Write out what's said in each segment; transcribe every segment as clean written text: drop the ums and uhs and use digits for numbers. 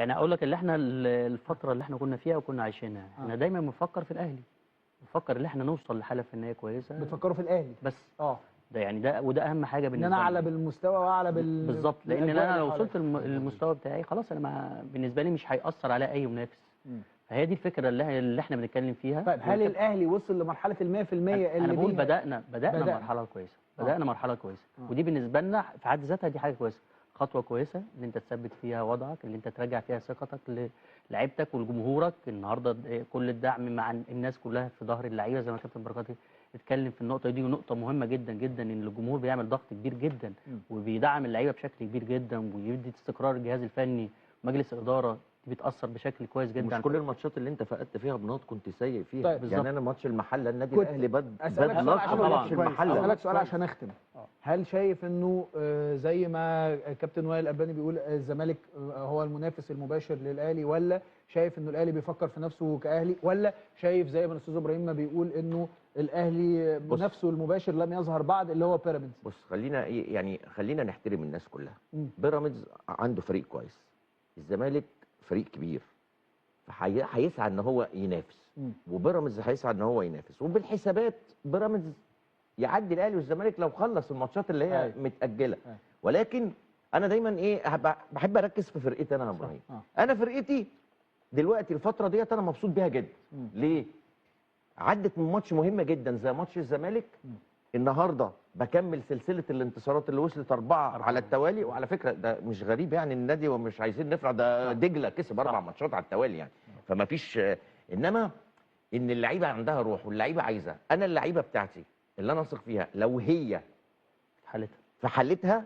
يعني اقول لك اللي احنا الفترة اللي احنا كنا فيها وكنا عايشينها، احنا دايما بنفكر في الاهلي، بنفكر ان احنا نوصل لحاله فنية كويسة. بتفكروا في الاهلي بس؟ ده يعني ده وده اهم حاجة بالنسبة لي، ان انا اعلى بالمستوى واعلى بالظبط، لان انا لو وصلت المستوى بتاعي خلاص، انا بالنسبة لي مش هيأثر على اي منافس. فهي دي الفكرة اللي احنا بنتكلم فيها. طيب هل الاهلي وصل لمرحلة ال 100% اللي انا بقول بدأنا مرحلة كويسة، بدأنا مرحلة كويسة، ودي بالنسبة لنا في حد ذاتها دي حاجة كويسة، خطوة كويسة ان انت تثبت فيها وضعك، اللي انت ترجع فيها ثقتك لعيبتك ولجمهورك. النهارده كل الدعم مع الناس كلها في ظهر اللعيبة، زي ما كابتن بركات اتكلم في النقطة دي، ونقطة مهمة جدا جدا، ان الجمهور بيعمل ضغط كبير جدا وبيدعم اللعيبة بشكل كبير جدا، ويدي استقرار الجهاز الفني مجلس الادارة، دي بتاثر بشكل كويس جدا. مش كل الماتشات اللي انت فقدت فيها بنقط كنت سيء فيها. طيب يعني انا ماتش المحلة النادي الاهلي بد ماتش المحلة. اسالك سؤال عشان اختم، هل شايف انه زي ما كابتن وائل الاباني بيقول الزمالك هو المنافس المباشر للاهلي، ولا شايف انه الاهلي بيفكر في نفسه كاهلي، ولا شايف زي ما الاستاذ ابراهيم ما بيقول انه الاهلي نفسه المباشر لم يظهر بعد اللي هو بيراميدز؟ بص، خلينا يعني خلينا نحترم الناس كلها. بيراميدز عنده فريق كويس، الزمالك فريق كبير، فهيسعى ان هو ينافس، وبيراميدز هيسعى ان هو ينافس، وبالحسابات بيراميدز يعدي الاهلي والزمالك لو خلص الماتشات اللي هي متاجله. ولكن انا دايما ايه بحب اركز في فرقتي انا يا ابراهيم. انا فرقتي دلوقتي الفترة ديت انا مبسوط بيها جدا. ليه؟ عدت من ماتش مهم جدا زي ماتش الزمالك، النهارده بكمل سلسلة الانتصارات اللي وصلت 4 على التوالي. وعلى فكرة ده مش غريب يعني، النادي ومش عايزين نفرح، ده دجله كسب 4 ماتشات على التوالي يعني، فما فيش. انما ان اللعيبة عندها روح واللعيبة عايزه. انا اللعيبة بتاعتي اللي انا اثق فيها لو هي في حالتها،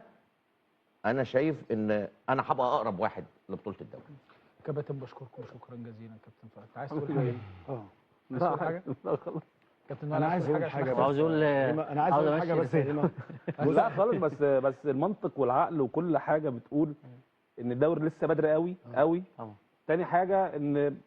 انا شايف ان انا هبقى اقرب واحد لبطولة الدوري. كابتن بشكركم شكرا جزيلا. كابتن فؤاد عايز تقول حاجة؟ عايز تقول حاجة؟ لا خلاص. كابتن انا عايز اقول حاجة، عاوز اقول انا عايز اقول حاجة بس. لا خالص، بس المنطق والعقل وكل حاجة بتقول ان الدوري لسه بدري قوي قوي. تاني حاجة ان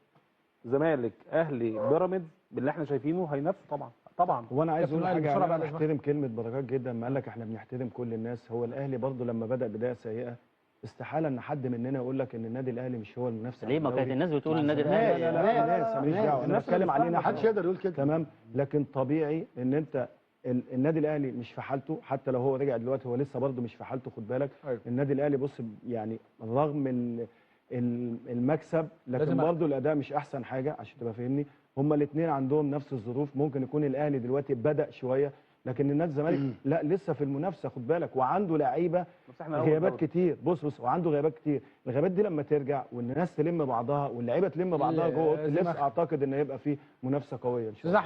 زمالك اهلي بيراميدز باللي احنا شايفينه هينافسوا طبعا طبعا. وانا عايز اقول حاجة، انا بحترم كلمة بركات جدا ما قال لك احنا بنحترم كل الناس. هو الاهلي برضه لما بدا بداية سيئه استحالة ان حد مننا يقول لك ان النادي الاهلي مش هو المنافس. ليه؟ ما كانت الناس بتقول النادي الاهلي. لا لا لا، الناس ماليش دعوه، انا بتكلم علينا، محدش يقدر يقول كده. تمام، لكن طبيعي ان انت النادي الاهلي مش في حالته، حتى لو هو رجع دلوقتي هو لسه برضه مش في حالته، خد بالك. أيوه. النادي الاهلي بص يعني رغم المكسب لكن برضه الاداء مش احسن حاجة، عشان تبقى فاهمني. هما الاثنين عندهم نفس الظروف، ممكن يكون الاهلي دلوقتي بدا شوية، لكن النادي الزمالك لا لسه في المنافسة، خد بالك، وعنده لعيبة غيابات كتير. بص وعنده غيابات كتير، الغيابات دي لما ترجع والناس تلم بعضها واللعيبة تلم بعضها جوه اوضة اللبس، اعتقد ان هيبقى في منافسه قوية ان شاء الله.